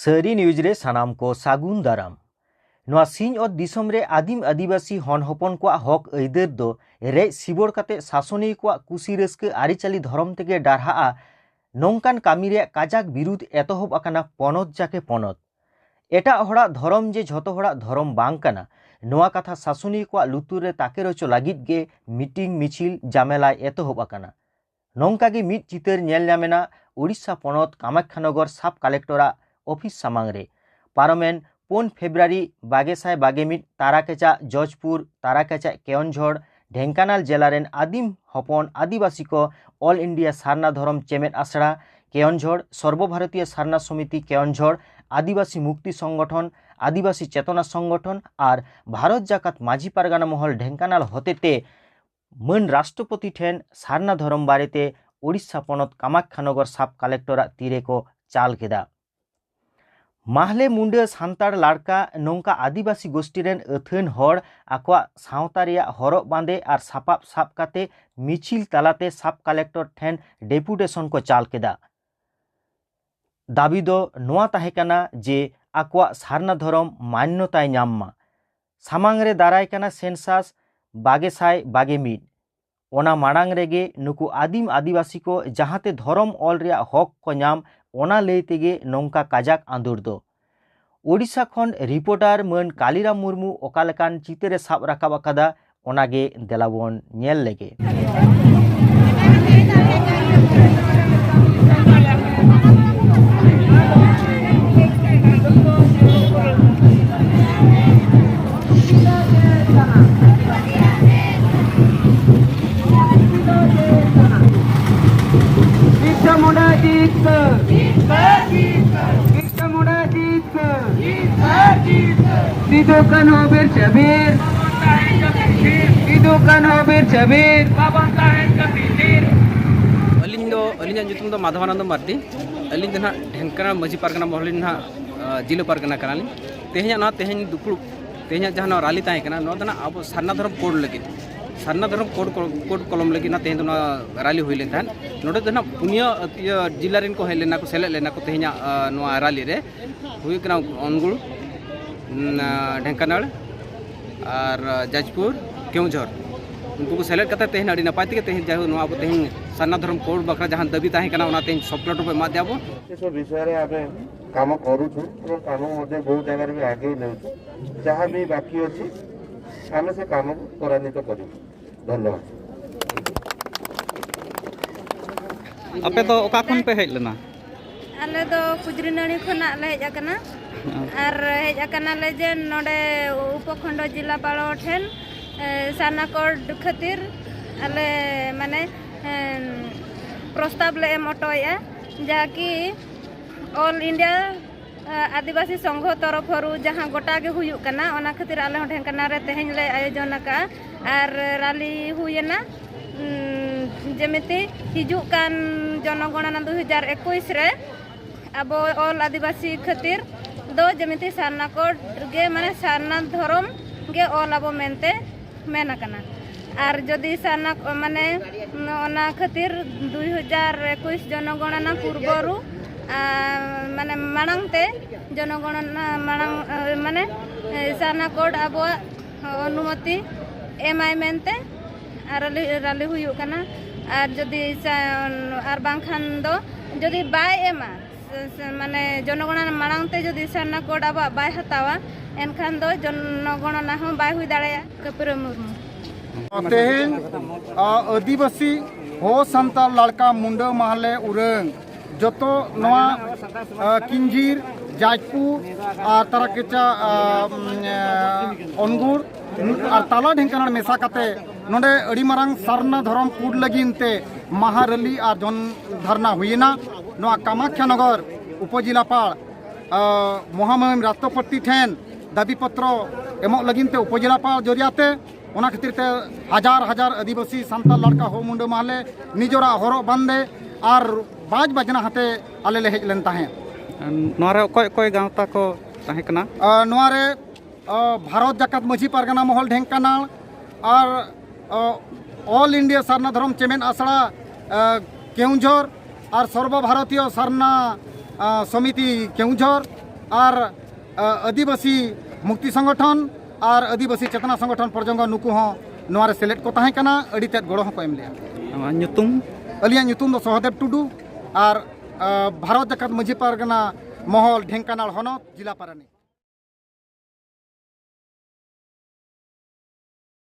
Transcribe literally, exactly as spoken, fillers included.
ᱥᱟᱹᱨᱤ ᱱᱤᱭᱩᱡᱽ ᱨᱮ ᱥᱟᱱᱟᱢ ᱠᱚ ᱥᱟᱹᱜᱩᱱ ᱫᱟᱨᱟᱢ᱾ ᱱᱚᱣᱟ ᱥᱤᱧ ᱚᱛ ᱫᱤᱥᱚᱢ ᱨᱮ ᱟᱹᱫᱤᱢ ᱟᱹᱫᱤᱵᱟᱹᱥᱤ ᱦᱚᱱ ᱦᱚᱯᱚᱱ ᱠᱚᱣᱟᱜ ᱦᱚᱠ ᱟᱹᱭᱫᱟᱹᱨ ᱫᱚ ᱨᱮᱡ ᱥᱤᱵᱚᱲ ᱠᱟᱛᱮ ᱥᱟᱥᱚᱱᱤᱭᱟᱹ ᱠᱚᱣᱟᱜ ᱠᱩᱥᱤ ᱨᱟᱹᱥᱠᱟᱹ ᱟᱹᱨᱤᱪᱟᱹᱞᱤ ᱫᱷᱚᱨᱚᱢ ᱛᱮᱜᱮ ᱰᱟᱨᱦᱟᱜᱼᱟ, ᱱᱚᱝᱠᱟᱱ ᱠᱟᱹᱢᱤ ᱨᱮᱭᱟᱜ ᱠᱟᱡᱟᱠ ᱵᱤᱨᱩᱫᱷ ᱮᱛᱚᱦᱚᱵ ᱟᱠᱟᱱᱟ ᱯᱚᱱᱚᱛ ᱡᱟᱠᱮ ᱯᱚᱱᱚᱛ᱾ ᱮᱴᱟᱜ ᱦᱚᱲᱟᱜ ᱫᱷᱚᱨᱚᱢ ᱡᱮ ᱡᱷᱚᱛᱚ ᱦᱚᱲᱟᱜ ᱫᱷᱚᱨᱚᱢ ᱵᱟᱝ ᱠᱟᱱᱟ, ᱱᱚᱣᱟ ᱠᱟᱛᱷᱟ ᱥᱟᱥᱚᱱᱤᱭᱟᱹ ᱠᱚᱣᱟᱜ ᱞᱩᱛᱩᱨ ᱨᱮ ᱛᱟᱠᱮᱨ ᱦᱚᱪᱚ ᱞᱟᱹᱜᱤᱫ ᱜᱮ ᱢᱤᱴᱤᱝ ᱢᱤᱪᱷᱤᱞ ᱡᱟᱢᱮᱞᱟᱭ ᱮᱛᱚᱦᱚᱵ ᱟᱠᱟᱱᱟ᱾ ᱱᱚᱝᱠᱟ ᱜᱮ ᱢᱤᱫ ᱪᱤᱛᱟᱹᱨ ᱧᱮᱞ ᱧᱟᱢ ᱮᱱᱟ ᱳᱰᱤᱥᱟ ᱯᱚᱱᱚᱛ ᱠᱟᱢᱟᱠᱠᱷᱟᱱᱚᱜᱚᱨ ᱥᱟᱵ ᱠᱟᱞᱮᱠᱴᱚᱨᱟᱜ ᱚᱯᱷᱤᱥ ᱥᱟᱢᱟᱝ ᱨᱮ᱾ ᱯᱟᱨᱚᱢᱮᱱ ᱯᱩᱱ ᱯᱷᱮᱵᱽᱨᱩᱣᱟᱨᱤ ᱵᱟᱜᱮ ᱥᱟᱭ ᱵᱟᱜᱮ ᱢᱤᱫ ᱛᱟᱨᱟᱠᱮᱪᱟᱜ ᱡᱚᱡᱽᱯᱩᱨ, ᱛᱟᱨᱟᱠᱮᱪᱟᱜ ᱠᱮᱣᱚᱱᱡᱷᱚᱲ, ᱰᱷᱮᱝᱠᱟᱱᱟᱞ ᱡᱮᱞᱟ ᱨᱮᱱ ᱟᱹᱫᱤᱢ ᱦᱚᱯᱚᱱ ᱟᱹᱫᱤᱵᱟᱹᱥᱤ ᱠᱚ ᱚᱞ ᱤᱱᱰᱤᱭᱟ ᱥᱟᱨᱱᱟ ᱫᱷᱚᱨᱚᱢ ᱪᱮᱢᱮᱫ ᱟᱥᱲᱟ ᱠᱮᱣᱚᱱᱡᱷᱚᱲ, ᱥᱚᱨᱵᱚ ᱵᱷᱟᱨᱚᱛᱤᱭᱚ ᱥᱟᱨᱱᱟ ᱥᱚᱢᱤᱛᱤ ᱠᱮᱣᱚᱱᱡᱷᱚᱲ, ᱟᱹᱫᱤᱵᱟᱹᱥᱤ ᱢᱩᱠᱛᱤ ᱥᱚᱝᱜᱚᱴᱷᱚᱱ, ᱟᱹᱫᱤᱵᱟᱹᱥᱤ ᱪᱮᱛᱚᱱᱟ ᱥᱚᱝᱜᱚᱴᱷᱚᱱ ᱟᱨ ᱵᱷᱟᱨᱚᱛ ᱡᱟᱠᱟᱛ ᱢᱟᱹᱡᱷᱤ ᱯᱟᱨᱜᱟᱱᱟ ᱢᱚᱦᱚᱞ ᱰᱷᱮᱝᱠᱟᱱᱟᱞ ᱦᱚᱛᱮᱛᱮ ᱢᱟᱹᱱ ᱨᱟᱥᱴᱨᱚᱯᱚᱛᱤ ᱴᱷᱮᱱ ᱥᱟᱨᱱᱟ ᱫᱷᱚᱨᱚᱢ ᱵᱟᱨᱮᱛᱮ ᱳᱰᱤᱥᱟ ᱯᱚᱱᱚᱛ ᱠᱟᱢᱟᱠᱠᱷᱟᱱᱚᱜᱚᱨ ᱥᱟᱵ ᱠᱟᱞᱮᱠᱴᱚᱨᱟᱜ ᱛᱤᱨᱮ ᱠᱚ ᱪᱟᱞ ᱠᱮᱫᱟ᱾ ᱢᱟᱦᱞᱮ ᱢᱩᱸᱰᱟᱹ ᱥᱟᱱᱛᱟᱲ ᱞᱟᱲᱠᱟ ᱱᱚᱝᱠᱟ ᱟᱹᱫᱤᱵᱟᱹᱥᱤ ᱜᱳᱥᱴᱤ ᱨᱮᱱ ᱟᱹᱛᱷᱟᱹᱱ ᱦᱚᱲ ᱟᱠᱚᱣᱟᱜ ᱥᱟᱶᱛᱟ ᱨᱮᱭᱟᱜ ᱦᱚᱨᱚᱜ ᱵᱟᱸᱫᱮ ᱟᱨ ᱥᱟᱯᱟᱵ ᱥᱟᱵ ᱠᱟᱛᱮ ᱢᱤᱪᱷᱤᱞ ᱛᱟᱞᱟᱛᱮ ᱥᱟᱵ ᱠᱟᱞᱮᱠᱴᱚᱨ ᱴᱷᱮᱱ ᱰᱮᱯᱩᱴᱮᱥᱚᱱ ᱠᱚ ᱪᱟᱞ ᱠᱮᱫᱟ᱾ ᱫᱟᱹᱵᱤ ᱫᱚ ᱱᱚᱣᱟ ᱛᱟᱦᱮᱸ ᱠᱟᱱᱟ ᱡᱮ ᱟᱠᱚᱣᱟᱜ ᱥᱟᱨᱱᱟ ᱫᱷᱚᱨᱚᱢ ᱢᱟᱱᱱᱚᱛᱟᱭ ᱧᱟᱢ ᱢᱟ᱾ ᱥᱟᱢᱟᱝ ᱨᱮ ᱫᱟᱨᱟᱭ ᱠᱟᱱᱟ ᱥᱮᱱᱥᱟᱥ ᱵᱟᱜᱮ ᱥᱟᱭ ᱵᱟᱜᱮ ᱢᱤᱫ᱾ ᱚᱱᱟ ᱢᱟᱲᱟᱝ ᱨᱮᱜᱮ ᱱᱩᱠᱩ ᱟᱹᱫᱤᱢ ᱟᱹᱫᱤᱵᱟᱹᱥᱤ ᱠᱚ ᱡᱟᱦᱟᱸᱛᱮ ᱫᱷᱚᱨᱚᱢ ᱚᱞ ᱨᱮᱭᱟᱜ ᱦᱚᱠ ᱠᱚ ᱧᱟᱢ, ᱚᱱᱟ ᱞᱟᱹᱭ ᱛᱮᱜᱮ ᱱᱚᱝᱠᱟ ᱠᱟᱡᱟᱠ ᱟᱸᱫᱳᱲ ᱫᱚ᱾ ᱳᱰᱤᱥᱟ ᱠᱷᱚᱱ ᱨᱤᱯᱳᱨᱴᱟᱨ ᱢᱟᱹᱱ ᱠᱟᱞᱤᱨᱟᱢ ᱢᱩᱨᱢᱩ ᱚᱠᱟ ᱞᱮᱠᱟᱱ ᱪᱤᱛᱟᱹᱨ ᱮ ᱥᱟᱵ ᱨᱟᱠᱟᱵ ᱟᱠᱟᱫᱟ, ᱚᱱᱟᱜᱮ ᱫᱮᱞᱟ ᱵᱚᱱ ᱧᱮᱞ ᱞᱮᱜᱮ᱾ ᱵᱤᱨᱥᱟ ᱢᱩᱱᱰᱟ ᱡᱤᱛᱠᱟᱹᱨ᱾ ᱵᱤᱨᱥᱟ ᱢᱩᱱᱰᱟ ᱡᱤᱛᱠᱟᱹᱨ᱾ ᱥᱤᱫᱩ ᱠᱟᱹᱱᱦᱩ ᱵᱤᱨ ᱪᱟᱹᱵᱤᱨ᱾ ᱥᱤᱫᱩ ᱠᱟᱹᱱᱦᱩ ᱵᱤᱨ ᱪᱟᱹᱵᱤᱨ᱾ ᱟᱹᱞᱤᱧ ᱫᱚ, ᱟᱹᱞᱤᱧᱟᱜ ᱧᱩᱛᱩᱢ ᱫᱚ ᱢᱟᱫᱷᱚᱵᱟᱱᱚᱱᱫᱚ ᱢᱟᱨᱰᱤ᱾ ᱟᱹᱞᱤᱧ ᱫᱚ ᱱᱟᱦᱟᱜ ᱰᱷᱮᱝᱠᱟᱱᱟᱞ ᱢᱟᱹᱡᱷᱤ ᱯᱟᱨᱜᱟᱱᱟ ᱢᱚᱦᱚᱞ ᱨᱤᱱ ᱱᱟᱦᱟᱜ, ᱟ, ᱡᱤᱞᱟᱹ ᱯᱟᱨᱜᱟᱱᱟ ᱠᱟᱱᱟᱞᱤᱧ᱾ ᱛᱮᱦᱮᱧᱟᱜ ᱱᱚᱣᱟ ᱛᱮᱦᱮᱧ ᱫᱩᱯᱲᱩᱵ, ᱛᱮᱦᱮᱧᱟᱜ ᱡᱟᱦᱟᱸ ᱱᱚᱣᱟ ᱨᱟᱞᱤ ᱛᱟᱦᱮᱸ ᱠᱟᱱᱟ, ᱱᱚᱣᱟ ᱫᱚ ᱱᱟᱦᱟᱜ ᱟᱵᱚ ᱥᱟᱨᱱᱟ ᱫᱷᱚᱨᱚᱢ ᱠᱳᱰ ᱞᱟᱹᱜᱤᱫ᱾ ᱥᱟᱨᱱᱟ ᱫᱷᱚᱨᱚᱢ ᱠᱳᱰ ᱠᱳᱰ ᱠᱚᱞᱚᱢ ᱞᱟᱹᱜᱤᱫ ᱱᱟᱜ ᱛᱮᱦᱮᱧ ᱫᱚ ᱱᱚᱣᱟ ᱨᱟᱞᱤ ᱦᱩᱭ ᱞᱮᱱ ᱛᱟᱦᱮᱸᱫ᱾ ᱱᱚᱰᱮ ᱫᱚ ᱱᱟᱜ ᱯᱩᱱᱭᱟᱹ ᱤᱭᱟᱹ ᱡᱤᱞᱟ ᱨᱮᱱ ᱠᱚ ᱦᱮᱡ ᱞᱮᱱᱟ ᱠᱚ, ᱥᱮᱞᱮᱫ ᱞᱮᱱᱟ ᱠᱚ ᱛᱮᱦᱮᱧᱟᱜ ᱱᱚᱣᱟ ᱨᱟᱞᱤ ᱨᱮ᱾ ᱦᱩᱭᱩᱜ ᱠᱟᱱᱟ ᱚᱱᱜᱩᱲ, ᱰᱷᱮᱝᱠᱟᱱᱟᱲ ᱟᱨ ᱡᱟᱡᱽᱯᱩᱨ, ᱠᱮᱣᱚᱱᱡᱷᱚᱨ᱾ ᱩᱱᱠᱩ ᱠᱚ ᱥᱮᱞᱮᱫ ᱠᱟᱛᱮ ᱛᱮᱦᱮᱧ ᱟᱹᱰᱤ ᱱᱟᱯᱟᱭ ᱛᱮᱜᱮ ᱛᱮᱦᱮᱧ ᱡᱟᱭᱦᱳᱠ ᱱᱚᱣᱟ ᱟᱵᱚ ᱛᱮᱦᱮᱧ ᱥᱟᱨᱱᱟ ᱫᱷᱚᱨᱚᱢ ᱠᱳᱰ ᱵᱟᱠᱷᱨᱟ ᱡᱟᱦᱟᱸ ᱫᱟᱹᱵᱤ ᱛᱟᱦᱮᱸ ᱠᱟᱱᱟ, ᱚᱱᱟ ᱛᱮᱦᱮᱧ ᱥᱚᱯᱷᱴ ᱠᱚᱯᱤ ᱮᱢᱟ ᱫᱮᱭᱟ ᱵᱚ। ସେ ବିଷୟରେ ଆମେ କାମ କରୁଛୁ ଏବଂ କାମ ମଧ୍ୟ ବହୁତ ଜାଗାରେ ବି ଆଗେଇ ନେଉଛୁ। ଯାହା ବି ବାକି ଅଛି, ଆମେ ସେ କାମକୁ ତ୍ୱରାନ୍ୱିତ କରିବୁ। ଧନ୍ୟବାଦ। ᱟᱯᱮ ᱫᱚ ᱚᱠᱟ ᱠᱷᱚᱱ ᱯᱮ ᱦᱮᱡ ᱞᱮᱱᱟ? ᱟᱞᱮ ᱫᱚ ᱠᱩᱡᱽᱨᱤᱱᱟᱹᱲᱤ ᱠᱷᱚᱱᱟᱜ ᱞᱮ ᱦᱮᱡ ᱟᱠᱟᱱᱟ᱾ ᱟᱨ ᱦᱮᱡ ᱟᱠᱟᱱᱟᱞᱮ ᱡᱮ ᱱᱚᱰᱮ ᱩᱯᱚᱠᱷᱚᱸᱰ ᱡᱤᱞᱟᱯᱟᱲ ᱴᱷᱮᱱ ᱥᱟᱨᱱᱟ ᱠᱳᱰ ᱠᱷᱟᱹᱛᱤᱨ ᱟᱞᱮ ᱢᱟᱱᱮ ᱯᱨᱚᱥᱛᱟᱵ ᱞᱮ ᱮᱢ ᱚᱴᱚᱭᱮᱫᱼᱟ, ᱡᱟᱠᱤ ᱚᱞ ᱤᱱᱰᱤᱭᱟ ᱟᱹᱫᱤᱵᱟᱹᱥᱤ ᱥᱚᱝᱜᱷᱚ ᱛᱚᱨᱚᱯᱷᱚᱨᱩ ᱡᱟᱦᱟᱸ ᱜᱚᱴᱟ ᱜᱮ ᱦᱩᱭᱩᱜ ᱠᱟᱱᱟ, ᱚᱱᱟ ᱠᱷᱟᱹᱛᱤᱨ ᱟᱞᱮ ᱦᱚᱸ ᱰᱷᱮᱝᱠᱟᱱᱟ ᱨᱮ ᱛᱮᱦᱮᱧ ᱞᱮ ᱟᱭᱳᱡᱚᱱ ᱟᱠᱟᱫᱼᱟ᱾ ᱟᱨ ᱨᱟᱞᱤ ᱦᱩᱭᱮᱱᱟ, ᱩᱸ, ᱡᱮᱢᱤᱛᱤ ᱦᱤᱡᱩᱜ ᱠᱟᱱ ᱡᱚᱱᱚᱜᱚᱬᱚᱱᱟ ᱫᱩ ᱦᱟᱡᱟᱨ ᱮᱠᱩᱥ ᱨᱮ ᱟᱵᱚ ᱚᱞ ᱟᱹᱫᱤᱵᱟᱹᱥᱤ ᱠᱷᱟᱹᱛᱤᱨ ᱫᱚ ᱡᱮᱢᱤᱛᱤ ᱥᱟᱨᱱᱟ ᱠᱳᱰ ᱜᱮ, ᱢᱟᱱᱮ ᱥᱟᱨᱱᱟ ᱫᱷᱚᱨᱚᱢ ᱜᱮ ᱚᱞ ᱟᱵᱚ ᱢᱮᱱᱛᱮ ᱢᱮᱱ ᱟᱠᱟᱱᱟ᱾ ᱟᱨ ᱡᱩᱫᱤ ᱥᱟᱨᱱᱟ ᱢᱟᱱᱮ ᱚᱱᱟ ᱠᱷᱟᱹᱛᱤᱨ ᱫᱩ ᱦᱟᱡᱟᱨ ᱮᱠᱩᱥ ᱡᱚᱱᱚᱜᱚᱬᱚᱱᱟ ᱯᱩᱨᱵᱚᱨᱩ ᱟᱨ ᱢᱟᱱᱮ ᱢᱟᱲᱟᱝ ᱛᱮ ᱡᱚᱱᱚᱜᱚᱬᱚᱱᱟ ᱢᱟᱲᱟᱝ ᱢᱟᱱᱮ ᱥᱟᱨᱱᱟ ᱠᱳᱰ ᱟᱵᱚᱣᱟᱜ ᱚᱱᱩᱢᱚᱛᱤ ᱮᱢᱟᱭ ᱢᱮᱱᱛᱮ ᱟᱨ ᱨᱟᱞᱤ ᱨᱟᱞᱤ ᱦᱩᱭᱩᱜ ᱠᱟᱱᱟ᱾ ᱟᱨ ᱡᱩᱫᱤ ᱥᱟ- ᱟᱨ ᱵᱟᱝᱠᱷᱟᱱ ᱫᱚ ᱡᱩᱫᱤ ᱵᱟᱭ ᱮᱢᱟ, ᱥᱮ- ᱥᱮ- ᱢᱟᱱᱮ ᱡᱚᱱᱚᱜᱚᱬᱚᱱᱟ ᱢᱟᱲᱟᱝ ᱛᱮ ᱡᱩᱫᱤ ᱥᱟᱨᱱᱟ ᱠᱳᱰ ᱟᱵᱚᱣᱟᱜ ᱵᱟᱭ ᱦᱟᱛᱟᱣᱟ, ᱮᱱᱠᱷᱟᱱ ᱫᱚ ᱡᱚᱱᱚᱜᱚᱬᱚᱱᱟ ᱦᱚᱸ ᱵᱟᱭ ᱦᱩᱭ ᱫᱟᱲᱮᱭᱟᱜᱼᱟ᱾ ᱠᱟᱹᱯᱤᱨᱟᱹ ᱢᱩᱨᱢᱩ᱾ ᱛᱮᱦᱮᱧ ᱟᱹᱫᱤᱵᱟᱹᱥᱤ ᱦᱚ ᱥᱟᱱᱛᱟᱲ ᱞᱟᱲᱠᱟ ᱢᱩᱱᱰᱟᱹ ᱢᱟᱦᱞᱮ ᱩᱨᱟᱹᱝ ᱡᱚᱛᱚ ᱱᱚᱣᱟ ᱠᱤᱧᱡᱤᱨ, ᱡᱟᱡᱽᱯᱩᱨ ᱟᱨ ᱛᱟᱨᱟᱠᱮᱪᱟ, ᱚᱱᱜᱩᱲ ᱟᱨ ᱛᱟᱞᱟ ᱰᱷᱮᱝᱠᱟᱱᱟᱲ ᱢᱮᱥᱟ ᱠᱟᱛᱮ ᱱᱚᱰᱮ ᱟᱹᱰᱤ ᱢᱟᱨᱟᱝ ᱥᱟᱨᱱᱟ ᱫᱷᱚᱨᱚᱢ ᱠᱳᱰ ᱞᱟᱹᱜᱤᱫ ᱛᱮ ᱢᱟᱦᱟ ᱨᱮᱞᱤ ᱟᱨ ᱡᱚᱱ ᱫᱷᱟᱨᱱᱟ ᱦᱩᱭᱮᱱᱟ᱾ ᱱᱚᱣᱟ ᱠᱟᱢᱟᱠᱷᱭᱟ ᱱᱚᱜᱚᱨ ᱩᱯᱚᱡᱮᱞᱟᱯᱟᱲ ᱢᱚᱦᱟᱢᱚᱦᱤᱢ ᱨᱟᱥᱴᱨᱚᱯᱚᱛᱤ ᱴᱷᱮᱱ ᱫᱟᱹᱵᱤ ᱯᱚᱛᱨᱚ ᱮᱢᱚᱜ ᱞᱟᱹᱜᱤᱫ ᱛᱮ ᱩᱯᱚᱡᱮᱞᱟᱯᱟᱲ ᱡᱚᱨᱤᱭᱟᱛᱮ ᱚᱱᱟ ᱠᱷᱟᱹᱛᱤᱨ ᱛᱮ ᱦᱟᱡᱟᱨ ᱦᱟᱡᱟᱨ ᱟᱹᱫᱤᱵᱟᱹᱥᱤ ᱥᱟᱱᱛᱟᱲ ᱞᱟᱲᱠᱟ ᱦᱚ ᱢᱩᱱᱰᱟᱹ ᱢᱟᱦᱞᱮ ᱱᱤᱡᱚᱨᱟᱜ ᱦᱚᱨᱚᱜ ᱵᱟᱸᱫᱮ ᱟᱨ ᱵᱟᱡᱽ ᱵᱟᱡᱽᱱᱟ ᱦᱟᱛᱮ ᱟᱞᱮ ᱞᱮ ᱦᱮᱡ ᱞᱮᱱ ᱛᱟᱦᱮᱸᱫ᱾ ᱱᱚᱣᱟ ᱨᱮ ᱚᱠᱚᱭ ᱚᱠᱚᱭ ᱜᱟᱶᱛᱟ ᱠᱚ ᱛᱟᱦᱮᱸ ᱠᱟᱱᱟ? ᱟᱨ ᱱᱚᱣᱟ ᱨᱮ ᱟᱨ ᱵᱷᱟᱨᱚᱛ ᱡᱟᱠᱟᱛ ᱢᱟᱹᱡᱷᱤ ᱯᱟᱨᱜᱟᱱᱟ ᱢᱚᱦᱚᱞ ᱰᱷᱮᱝᱠᱟᱱᱟᱞ ᱟᱨ ᱚᱞ ᱤᱱᱰᱤᱭᱟ ᱥᱟᱨᱱᱟ ᱫᱷᱚᱨᱚᱢ ᱪᱮᱢᱮᱫ ᱟᱥᱲᱟ ᱠᱮᱣᱩᱡᱷᱚᱨ ᱟᱨ ᱥᱚᱨᱵᱚ ᱵᱷᱟᱨᱚᱛᱤᱭᱚ ᱥᱟᱨᱱᱟ ᱥᱚᱢᱤᱛᱤ ᱠᱮᱣᱩᱡᱷᱚᱨ ᱟᱨ ᱟᱹᱫᱤᱵᱟᱹᱥᱤ ᱢᱩᱠᱛᱤ ᱥᱚᱝᱜᱚᱴᱷᱚᱱ ᱟᱨ ᱟᱹᱫᱤᱵᱟᱹᱥᱤ ᱪᱮᱛᱱᱟ ᱥᱚᱝᱜᱚᱴᱷᱚᱱ ᱯᱚᱨᱡᱚᱝᱜᱚ, ᱱᱩᱠᱩ ᱦᱚᱸ ᱱᱚᱣᱟ ᱨᱮ ᱥᱮᱞᱮᱫ ᱠᱚ ᱛᱟᱦᱮᱸ ᱠᱟᱱᱟ᱾ ᱟᱹᱰᱤ ᱛᱮᱫ ᱜᱚᱲᱚ ᱦᱚᱸᱠᱚ ᱮᱢ ᱞᱮᱜᱼᱟ᱾ ᱟᱢᱟᱜ ᱧᱩᱛᱩᱢ? ᱟᱹᱞᱤᱧᱟᱜ ᱧᱩᱛᱩᱢ ᱫᱚ ᱥᱚᱦᱚᱫᱮᱵ ᱴᱩᱰᱩ ᱟᱨ ᱵᱷᱟᱨᱚᱛ ᱡᱟᱠᱟᱛ ᱢᱟᱹᱡᱷᱤ ᱯᱟᱨᱜᱟᱱᱟ ᱢᱚᱦᱚᱞ, ᱰᱷᱮᱝᱠᱟᱱᱟᱞ ᱦᱚᱱᱚᱛ, ᱡᱤᱞᱟ ᱯᱟᱨᱟᱱᱤᱠ᱾